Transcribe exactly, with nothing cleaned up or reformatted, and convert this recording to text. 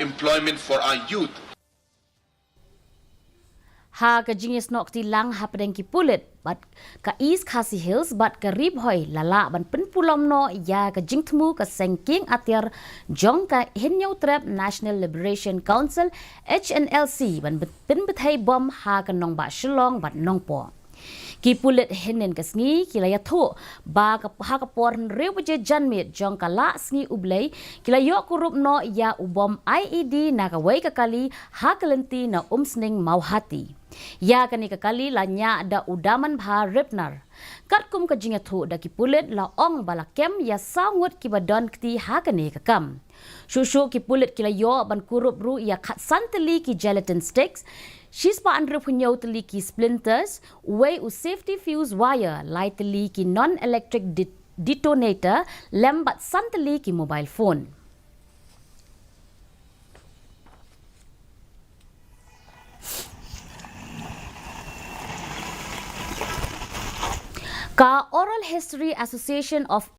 employment for our youth. Ha ka jingïasnoh kti lang hapdeng ki pulit bad ka East Khasi Hills bad ka Ri Bhoi la lah ban pynpulom noh ïa ka jingthmu ka seng kieng atiar jong ka Hynñiewtrep National Liberation Council, H N L C, ban pynbthei bom ha ka nongbah Shillong bad Nongpoh. Ki pulit hynnin ka sngi ki la ïathuh ba ha ka por hynriew baje janmiet jong ka lah sngi U Blei ki la ïoh kurup noh ïa u bom I E D na kawei ka kali ha ka lynti na Umsning Mawhati. Ïa kane ka kali la ñiah da u Damanbha Ripnar. Katkum ka jingïathuh da ki pulit la ong ba la kem ïa saw ngut kiba don kti ha kane ka kam. Shuh shuh ki pulit ki la ïoh ban kurup ruh ïa khatsan tylli ki gelatin sticks, shispah hynriewphew hynñiew tylli ki splinters, uwei u safety fuse wire, lai tylli ki non-electric detonator lem bad san tylli ki mobile phone. Ka Oral History Association of